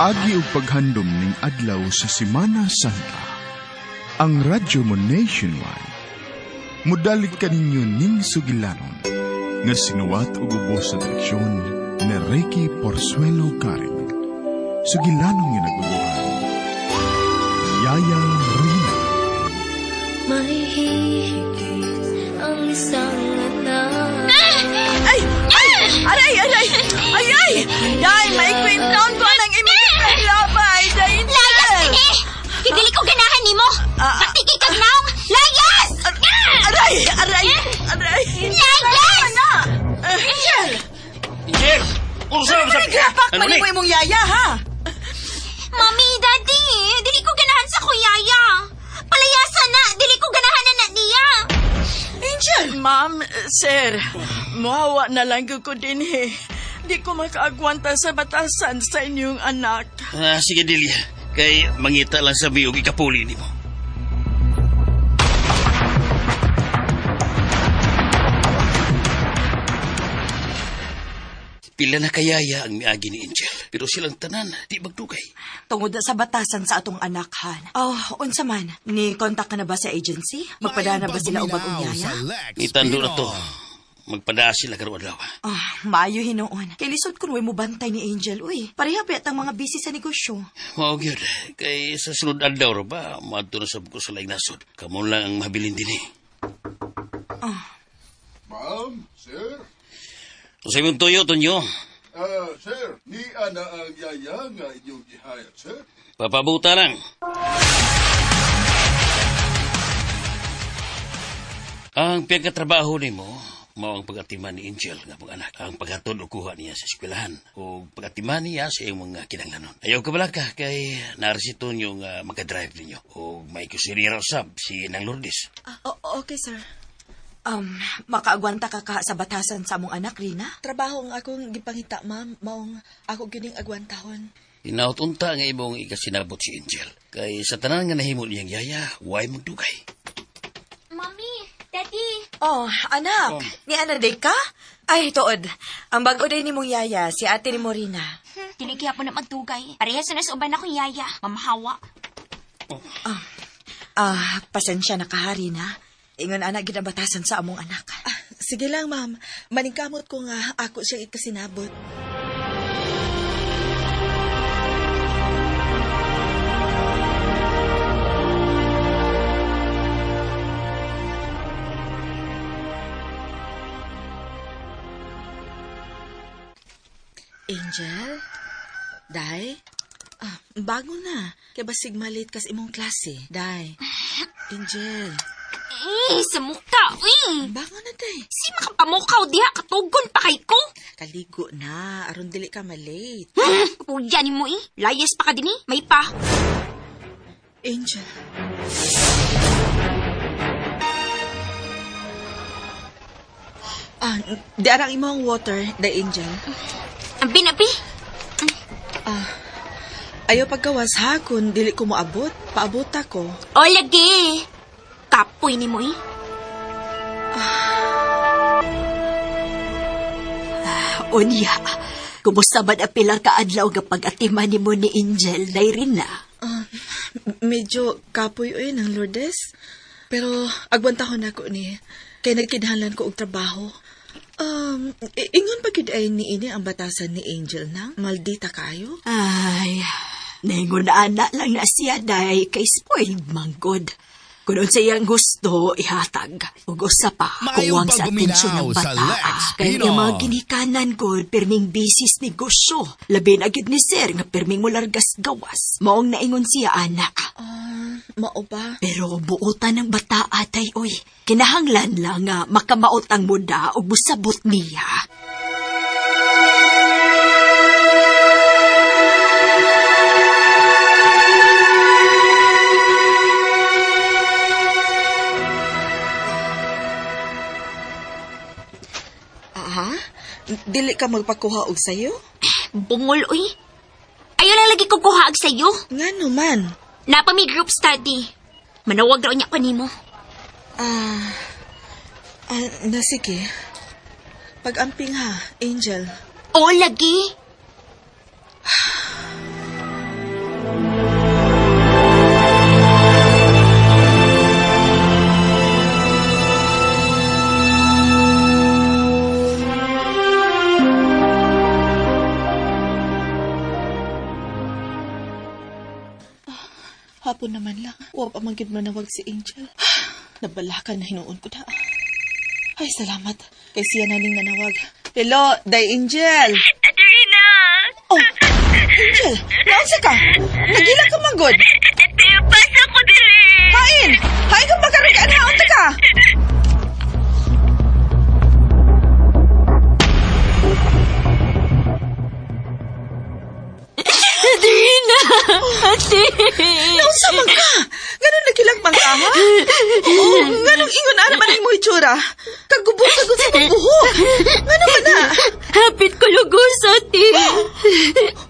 Pag-agi ug paghandom ning adlaw sa Semana Santa, ang Radyo Mo Nationwide mudalit kaninyo ning sugilanon nga sinuwat ug ubos sa direksyon ni Ricky Porsuelo Garing. Sugilanon nga naguluhan, Yaya Rina. May hihigit ang isang anak. Ay! Ay! Aray! Aray! Ay! Ay! Day! May kwintaon ko ng imong labay! Day! Layas kini! Dili ko ganahan nimo. Patiki kag naong. Layas! Aray! Aray! Aray! Layas! Angel! Angel! Kursa sa... Naglapak Ano man ni? mo imong yaya, ha? Mami, Daddy, dili ko ganahan sa kuyaya. Palayasan na, dili ko ganahan na niya. Angel! Ma'am, sir, muhawa na lang ko din eh. Di ko makaagwanta sa batasan sa inyong anak. Ah, sige, Delia. Kay mangita lang sa biyog ikapuli nimo. Pila na kayaya ang miagi ni Angel. Pero silang tanan, di magdugay. Tungod na sa batasan sa atong anak, Han. Oh, unsa man? Ni kontak ka na ba sa agency? Magpadana ba sila og bagong yaya? Itando na to. Magpada sila karong adlaw. Ah, maayo hinuon. Kay lisod kun way mo bantay ni Angel, uy. Pareha ba ang mga busy sa negosyo? Mao gyud. Kay sa sunod adlaw ra ba, moadto na sab ko sa laing nasod. Kamo lang ang mabilin dinhi. Ma'am, sir. Sa imong tuyo, Tonyo. Ah, sir, ni ana ang yaya nga inyong gihire, sir. Papabuta lang. Ang pagkatrabaho nimo mao ang pag-atiman ni Angel nga mong anak. Ang paghatod og kuha niya sa eskwelahan o pag-atiman niya sa iyong mga kinahanglanon. Ayaw ka balaka kay narsito niyo nga makadrive ninyo o may kusinira usab si Nang Lourdes. Okay, sir. Makaagwanta ka ka sa batasan sa among anak, Rina? Trabaho ang akong gipangita, ma'am. Maong ako gining agwantahon. Hinaut unta nga imong ikasinabot si Angel. Kay sa tanan nga nahimo niyang yaya, way magdugay. Mami, Daddy. Oh, anak. Ni ana day ka? Ay, tuod. Ang bago day ni mong yaya, si ate ni Morina. Dili kaya po na magdugay. Parehas na sa uban akong yaya. Mamahawa. Ah, pasensya na ka, ha, Rina. Ingon ana gid ang batasan sa among anak. Ah, sige lang, ma'am. Maningkamot ko nga ako siyang ikasinabot. Angel? Day? Ah, bago na. Kaya basig malit kas imong klase. Day. Angel. Eh, sa muka, uy. Bago na, day. Si makapamukaw diha, katugon pa kay ko. Kaligo na. Aron dili ka malate. Kuya ni mo eh. Layas pa ka din eh. May pa. Angel. Ah, di arang imong water, the angel. Ang binabi. Ayaw pagkawas ha, kung dili ko moabot, paabot ako. O lagi. Kapoy ni mo eh. Unya, kumusta man ang pila ka adlaw nga pag-atiman nimo ni Angel Dairina? Ah, medyo kapoy oy ng Lourdes. Pero agwantahon nako ni kay nagkinahanglan ko og trabaho. Ingon pa gyud ay niini ang batasan ni Angel na maldita kayo. Ay, naingon na ana lang na siya day kay spoiled manggod. Kung unsa iyang gusto, ihatag. Ug usa pa, Maayong kuwang sa atensyon pagguminaw ng sa bata. Lex Kay Pino. ang mga ginikanan ko, pirming bisis negosyo. Labi na gyud ni sir nga pirming mulargas gawas. Maong naingon siya, anak. Ah, mao ba? Pero buotan ng bata atay oy. Kinahanglan lang nga makamaot ang muda ug musabot niya. Aha? Dili ka magpakuha og sayo? Bungol uy. Ayaw lang lagi ko kuhaag sa'yo. Ngano man? Napa may group study. Manawag raw niya ko nimo. Ah, na sige. Pag-amping ha, Angel. O lagi. Hapon naman lang. Wa pa man gyud manawag si Angel. Nabalakan na hinuon ko na. Ay, salamat. Kay siya na ning nanawag. Hello, Day Angel. Ate Rina! Oh, Angel, naunsa ka? Nagila ka man gud. Ate, pasa ko diri! Hain! Hain ka makaroon ka na, unta ka! Ate Rina! Ate! Naunsa man ka? Ganun nagkilag man ka, ha? Oo, ganun ingon na naman imo itsura. Kagubot-sagot sa imong buhok. Ngano man na? Hapit ko lugos, ate!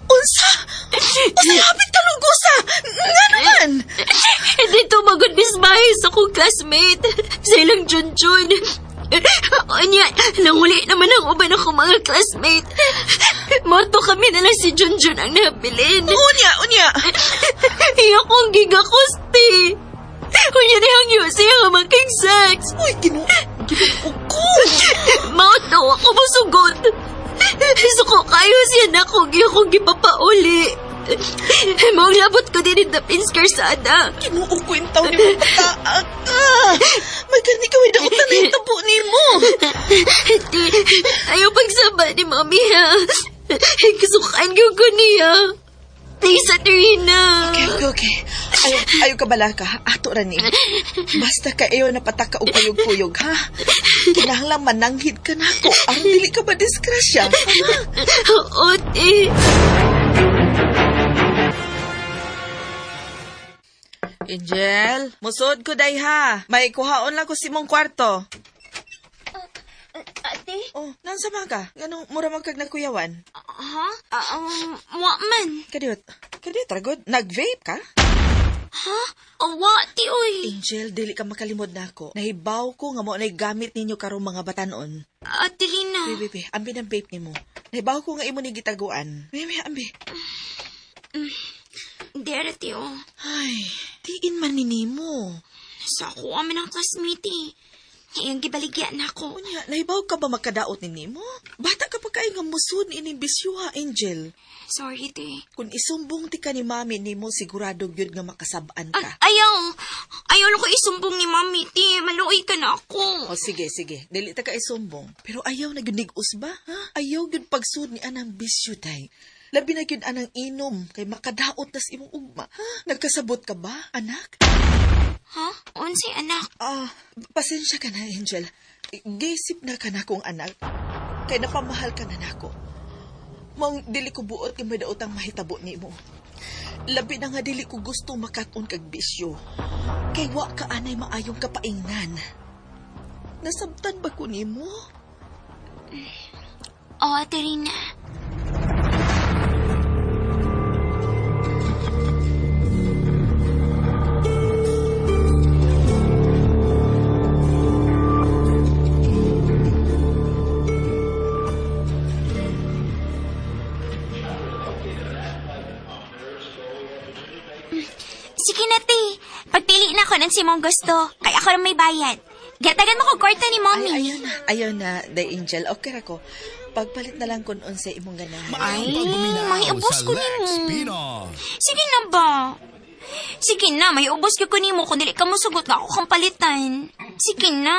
Unsa? Unsa hapit ka lugosa? Ngano man? Hindi tumagod mismahe sa akong classmate. Sa ilang Junjun. Unya, nanguli naman ang uban akong mga classmate. Morto kami na lang si Junjun ang nabilin. Unya, unya. Iya kong gigakosti. Unya ni ang yusi ang making sex. Uy, Ginoo. Ginoo ko. Mauto ako musugot. Suko kayo siya na kung iya kong gipapauli. Maglabot ko din in the Pinskersada. Ginoo ko yung taon ni mo pataak ka. May gani ka, may dautan na yung tabo ni mo. Ate, ayaw pagsaba ni Mami ha. Kasukaan ko ko niya. Please, Ate Rina. Okay, okay, okay. Ayaw, ayaw ka bala ka. Ato ra ni. Basta ka iyo napataka og kuyog-kuyog, ha? Kinahanglan mananghid ka nako. Aron dili ka ba disgrasya? Oo, ate. Angel, musod ko day ha. May kuhaon lang ko si mong kwarto. Ate? Oh, nansa man ka? Ganong mura man kag nagkuyawan? Ha? Wa man. Kadiyot. Kadiyot, ragod. Nag-vape ka? Ha? Oh, wa, ti, oy. Angel, dili ka makalimod nako. Nahibaw ko nga mo na gamit ninyo karong mga batanon. Ate Rina. Be, be, be, ambi ng vape nimo. Nahibaw ko nga imo ni gitaguan. Be, be, ambi. Dere, ti, oh. Ay, tiin man ni nimo. Sa ako amin ang classmate, eh. Iyang gibaligya na ako. Unya, nahibaw ka ba makadaot ni nimo? Bata ka pa kay nga musud ni ining bisyo ha, Angel. Sorry, te. Kung isumbong ti ka ni mami nimo, sigurado gyud nga makasab-an ka. Ayaw. Ayaw lang ko isumbong ni mami, te. Maluoy ka na ako. O sige, sige. Dili ta ka isumbong. Pero ayaw na gyud nig-us ba? Ha? Ayaw gyud pagsud ni anang bisyo tay. Labi na gyud anang inom kay makadaot tas imong ugma. Ha? Nagkasabot ka ba, anak? Ha? Unsay anak? Ah, pasensya ka na, Angel. Gisip na ka na kong anak. Kay napamahal ka na nako. Maong dili ko buot kay may daotang mahitabo nimo. Labi na nga dili ko gusto makat-on kag bisyo. Kay wa ka anay maayong kapaingnan. Nasabtan ba ko nimo? Oh, Ate Rina. Sige na, te. Pagpili na ako ng simong gusto. Kaya ako rin may bayad. Gatagan mo ko kwarta ni Mommy. Ay, ayaw na. Ayaw na, the angel. Okay ra ko. Pagpalit na lang kun unsay imong ganahan. Ay, may ubos ko nimo. Sige na ba? Sige na, may ubos ko nimo kung dili ka mosugot nga ako kang palitan. Sige na.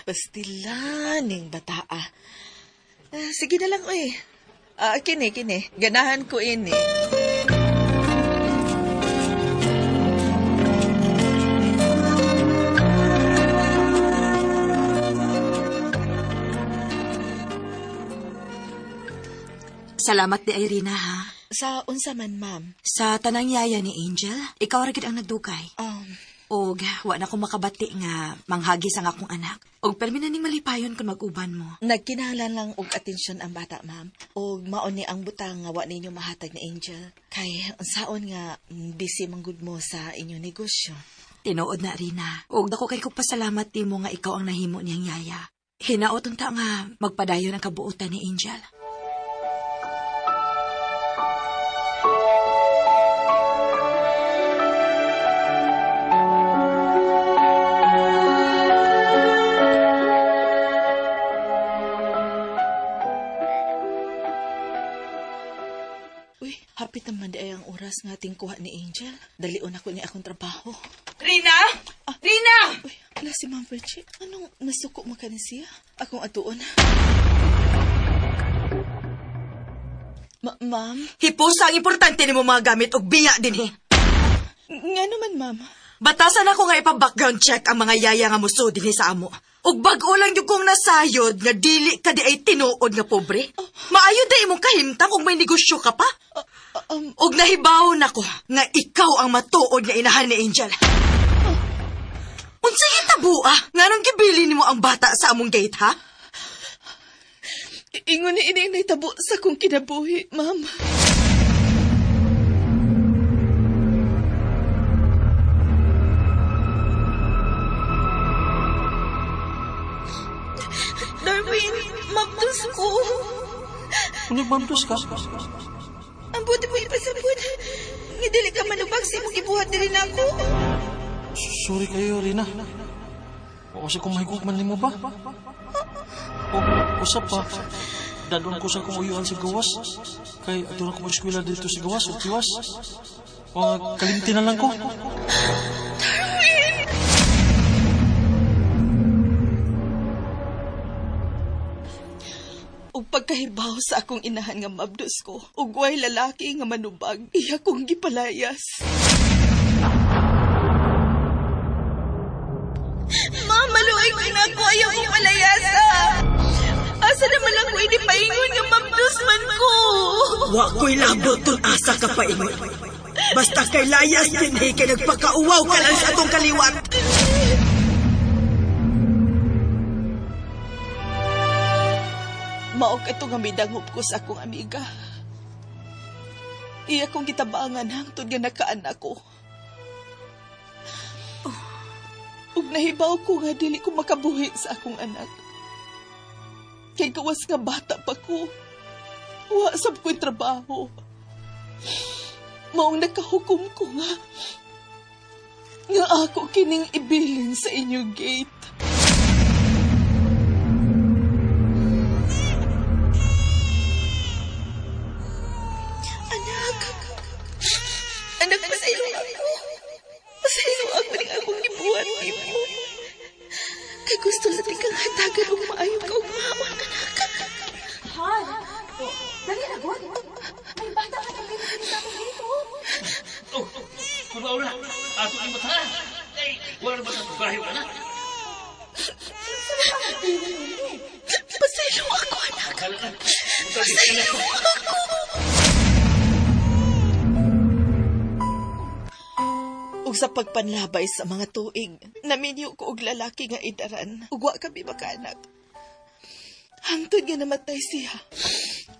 Pastila ning bataa. Ah, sige na lang, oy. Ah, kini, kini. Ganahan ko ini. Salamat di Irina ha. Sa unsa man, ma'am. Sa tanang yaya ni Angel, ikaw ra gid ang nagdukay. Og wa na ko makabati nga manghagis ang akong anak. Og permi na ning malipayon kun mag-uban mo. Nagkinahanglan lang og atensyon ang bata, ma'am. Og mao ni ang butang nga wa ninyo mahatag ni Angel. Kay unsaon nga busy man gud mo sa inyong negosyo. Tinuod na Rina. Og dako kay kog pasalamat nimo nga ikaw ang nahimo niyang yaya. Hinaot unta nga magpadayon ang kabuotan ni Angel. Uy, Hapit naman di ay ang oras nga ating kuha ni Angel. Dalion ako ni akong trabaho. Rina! Rina! Uy, ala si Ma'am Virgie. Anong nasuko mo ka ni siya? Akong atuon. Ma'am? Hipusa ang importante nimo mga gamit og biya dinhi. Nga naman, ma'am. Batasan ako nga ipa-background check ang mga yaya nga muso dinhi sa amo. Ug bag-o lang gyud kong nasayod nga dili ka di ay tinuod nga pobre. Maayo da imong kahimtang ug may negosyo ka pa. Ug nahibaw nako nga ikaw ang matuod nga inahan ni Angel. Unsay hitabo ah? Nganong gibili nimo ang bata sa among gate ha? Ingon ni ini ang nahitabo sa kong kinabuhi, ma'am. Darwin, mabdos ko. Unyag mamtos ka? Ang buti mo ipasabot. Nga dili ka manubag sa imong gibuhat diri nako. Sorry kayo, Rina. O sa kung mahigog man nimo ba? O, usap pa. Dadon ko sa kong uyuan sa gawas. Kay ato na ko mag-eskwela dito sa gawas o tiwas. O, kalimti na lang ko. Ug pagkahibaw sa akong inahan nga mabdos ko, ug way lalaki nga manubag, iya kong gipalayas. Mama, maluoy ko na ako, ayaw kong palayasa. Asa naman ako hindi paingon nga mabdos man ko. Wa ko'y labot kung asa ka paingon. Basta kay layas dinhi kay nagpakauwaw ka lang sa atong kaliwat. Mao kato nga midangop ko sa akong amiga. Iya kong gitabangan hangtod nga nakaanak ko. Ug nahibaw ko nga dili ko makabuhi sa akong anak. Kay gawas nga bata pa ko. Wa sab ko'y trabaho. Maong nakahukom ko nga nga ako kining ibilin sa inyong gate. Anak! Anak, pasaylo ako. Pasaylo ako ning akong gibuhat nimo. Kay gusto natin kang hatagan og maayo ka og maon, anak. Han! Dali na, God. May bata ka na sa among dito. Oh, kumaw na. Ato ang mata. Ay, wala na ba sa tugayo ka na? Pasaylo ako, anak. Pasaylo ako. Ug sa pagpanlabay sa mga tuig, naminyo ko og lalaki nga idaran, ug wa kami makaanak. Hangtod nga namatay siya,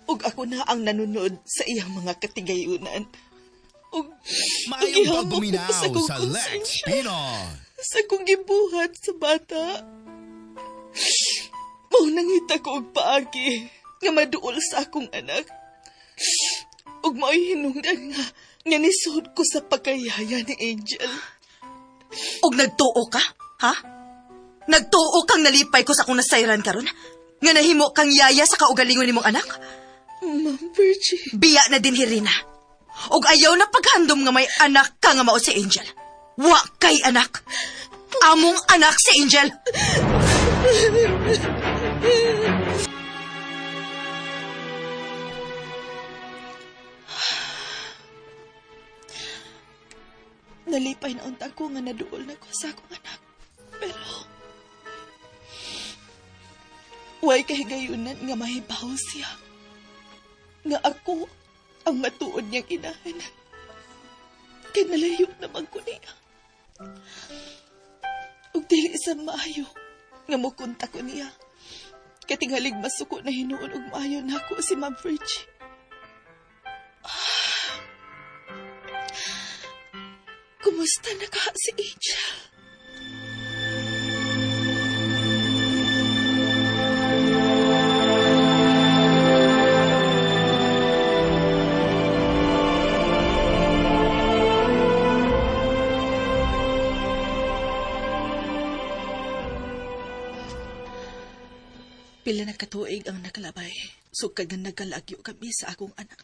ug ako na ang nanunod sa iyang mga katigayunan. Ug Maayong gihamok ko pagbuminaw sa akong sa Lex konsensya, Pinon. sa akong gibuhat sa bata. Mao nangita ko og paagi nga maduol sa akong anak. Ug mao'y hinungdan nga nisod ko sa pagkayaya ni Angel. Og nagtuo ka, ha? Nagtuo kang nalipay ko sa akong nasayran karon? Nga nahimo kang yaya sa kaugalingon nimong anak? Ma'am Virgie. Biya na din Rina. Og ayaw na paghandom nga may anak ka nga mao si Angel. Wa kay anak. Among anak si Angel. Nalipay na unta ko nga naduol na ko sa akong anak. Pero way kahigayunan nga mahibaw siya. Nga ako ang matuod niyang inahan. Kay nalayo naman ko niya. Ug dili sa maayo nga mukunta ko niya. Katinghalig masuko na hinuon og maayo nako si Ma'am Virgie. Kumusta na ka si Angel? Pila na katuig ang nakalabay. Sukad nga nagkalagyo kami sa akong anak.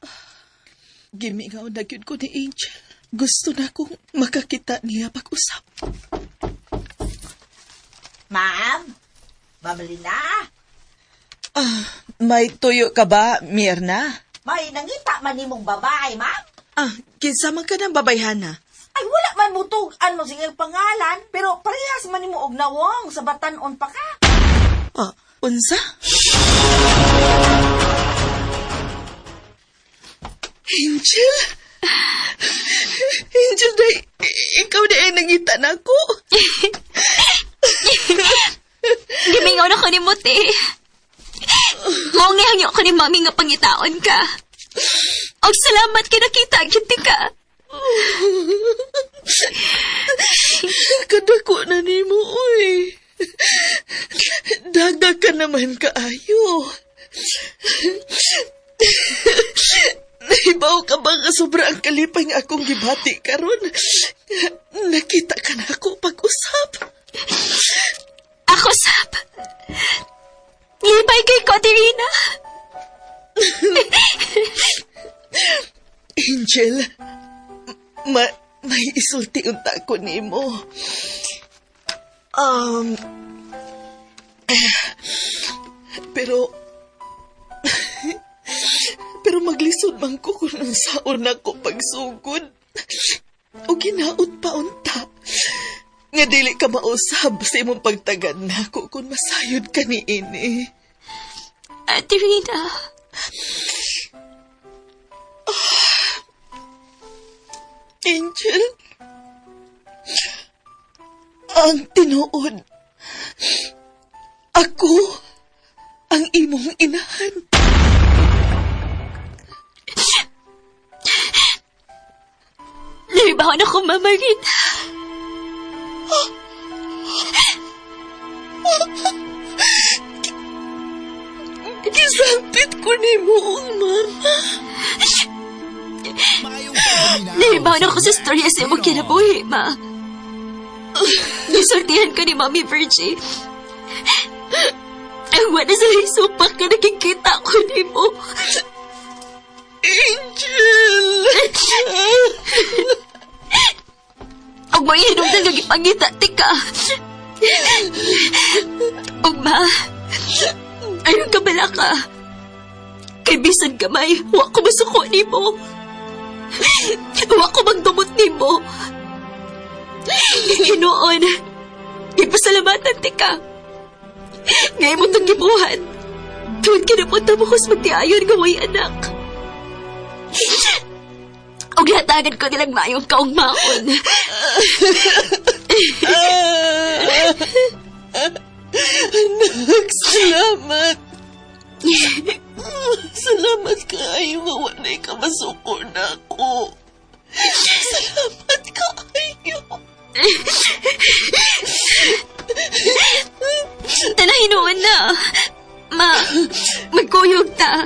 Gimingaw na gyud ko ni Angel. Gusto na kong makakita niya pag-usap. Ma'am? Ma'am Lina? Ah, may tuyo ka ba, Mirna? May nangita man nimong babae, ma'am? Ah, kinsa man ka ng babayhana? Ay, wala man mo tug-an mo sa iyang pangalan, pero parehas man nimo og nawong sa batan-on pa ka. Ah, unsa? Angel? Angel, day, ikaw na ay nangita na ako. Gimingaw na ko ni Muti. Mao nga hangyo ko ni Mami nga pangitaon ka. Og salamat kay nakita gyud ka. Kadako na nimo, oy. Daga ka naman kaayo. Nahibaw ka ba nga sobra ang kalipay nga akong gibati karon? Nakita ka na ako pag-usap. Ako, Sab. Libay kay Katerina. Angel, may isulti unta ko nimo. Pero, pero maglisod man ko kung ang saon na ko pagsugod. O ginaot pa unta. Nga dili ka mausab sa imong pagtagad nako kung masayod ka ni ini. Ate Rina. Angel, ang tinuod, ako ang imong inahan. Naibaon ako, Mama Rina. Gisampit ko ni mo ang mama. Naibaon ako sa storya sa imong kinabuhi, ma. Gisultihan ka ni Mami Virgie. Ang wala sa isupak ka nakikita ko ni mo. Angel! Og mo hinungdan nga gipangita, tika. Og ma, ayon ka bala ka. Kay bisan gamay, wa ko masuko nimo. Wa ko magdumot nimo. Hinuon, ipasalamatan tika. Ngayon mo itong gibuhat. Tuwid kinapunta mo kus magtiayon nga way anak. Og hatagan ko nilang maayong kaugmaon. Anak, salamat. Salamat kaayo nga walay ka masuko na ako. Salamat kaayo. Tanahinuan na. Ma, magkuyog ta.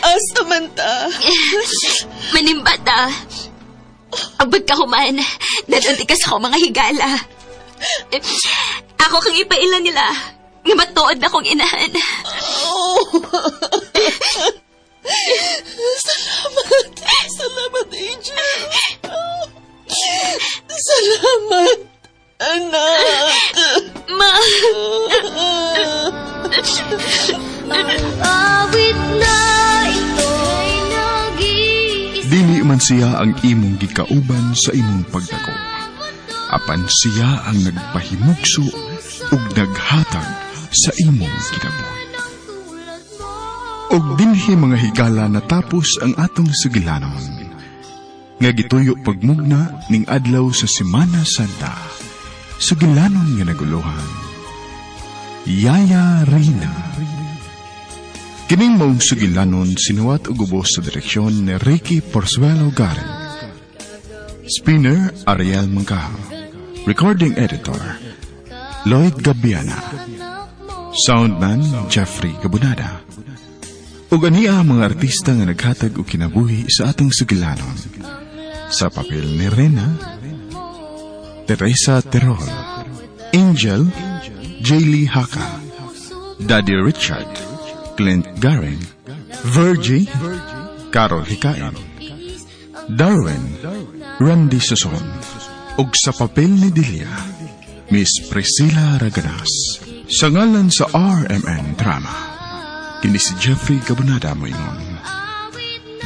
Asa man ta? Manimba ta. Ang pagkahuman, dadunti ka sa akong mga higala. Ako kang ipailan nila. Nga matuod akong inahan. Oh. Salamat. Salamat, Angel. Salamat, anak. Ma. Awit na ito'y nag-iisa. Dili man siya ang imong gikauban sa imong pagdako. Apan siya ang nagpahimugso ug naghatag sa imong kinabuhi. Ug dinhi mga higala natapos ang atong sugilanon. Nga gituyo pagmugna ning adlaw sa Semana Santa. Sugilanon nga naguluhan. Yaya Rina. Kining maong sugilanon sinuwat ug ubos sa direksyon ni Ricky Porzuelo Garen. Spinner Ariel Mangkaha. Recording editor Lloyd Gabiana. Soundman Jeffrey Gabunada. Ug ania ang mga artista nga naghatag og kinabuhi sa atong sugilanon. Sa papel ni Rena, Teresa Terol, Angel, Jaylee Haka, Daddy Richard, Clint Garin, Virgie, Carol Hikain, Darwin, Randy Suson, ug sa papel ni Delia, Miss Priscilla Raganas. Sa ngalan sa RMN Drama, kini si Jeffrey Gabunada moingon.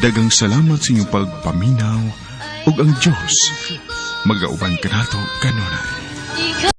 Daghang salamat sa inyong pagpaminaw ug ang Diyos magauban kanato kanunay.